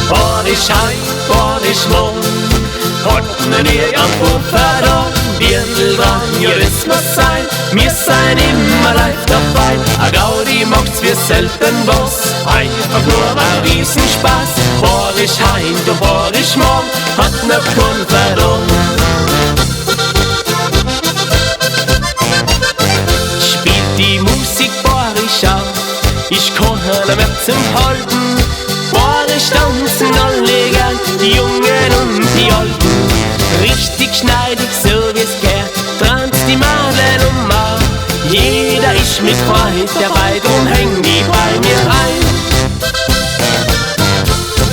Barisch heim, barisch morgen, hat ne nie am Puffer. Dirndl dran, ja das muss sein, wir sind immer live dabei. A Gaudi macht's wir selten was, einfach nur ein Riesenspaß. Barisch heim, du barisch morgen, hat ne keinen verloren. Spielt die Musik barisch auf, ich kann mehr zum Halten. Barisch tanzen alle gern, die Jungen und die Alten. Richtig schneidig, so wie's gehört, tanzt die Madlen um auch. Jeder ist mit Freude dabei, drum häng die bei mir ein.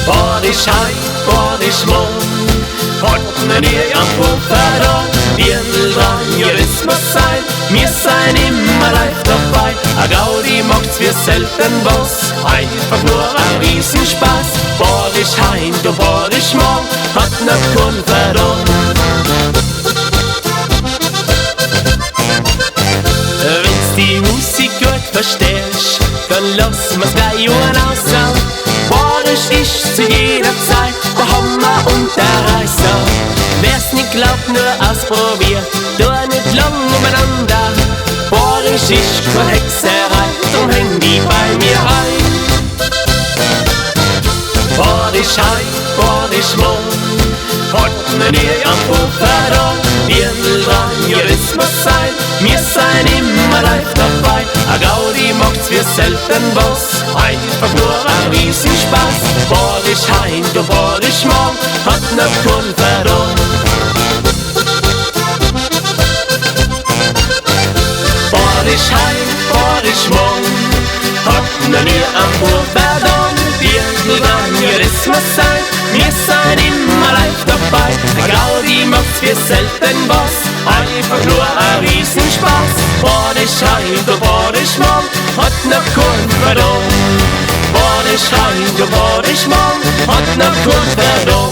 Barisch heim, barisch morgen, hat ne nie am Puffer da. Dirndl dran, ja das muss sein, wir sind immer live dabei. A Gaudi macht's wir selten was, einfach nur ein Riesenspaß. Barisch heim, du barisch morgen, hat noch keinen verloren. Wenn's die Musik gut verstehst, dann lass mir's gleich einen aus. Barisch ist zu jeder Zeit der Hammer und der Reißer. Wer's nicht glaubt, nur ausprobiert, tu nicht lang umeinander. Barisch ist keine Hexerei, drum häng die bei mir ein. Barisch heim, barisch morgen, hat ne nie am Puffer da. Dirndl dran, ja das muss sein, wir sind immer live dabei. A Gaudi macht's wir selten was, einfach nur ein Riesenspaß. Barisch heim, du barisch morgen, hat noch keinen verloren. Barisch heim, barisch morgen, hat ne nie am Puffer da. Dirndl dran, ja das muss sein, wir sind immer live dabei. A Gaudi macht's wir selten was, einfach nur ein Riesenspaß. Barisch heim, du barisch morgen, hat noch keinen verloren. Barisch heim, du barisch morgen, hat noch keinen verloren.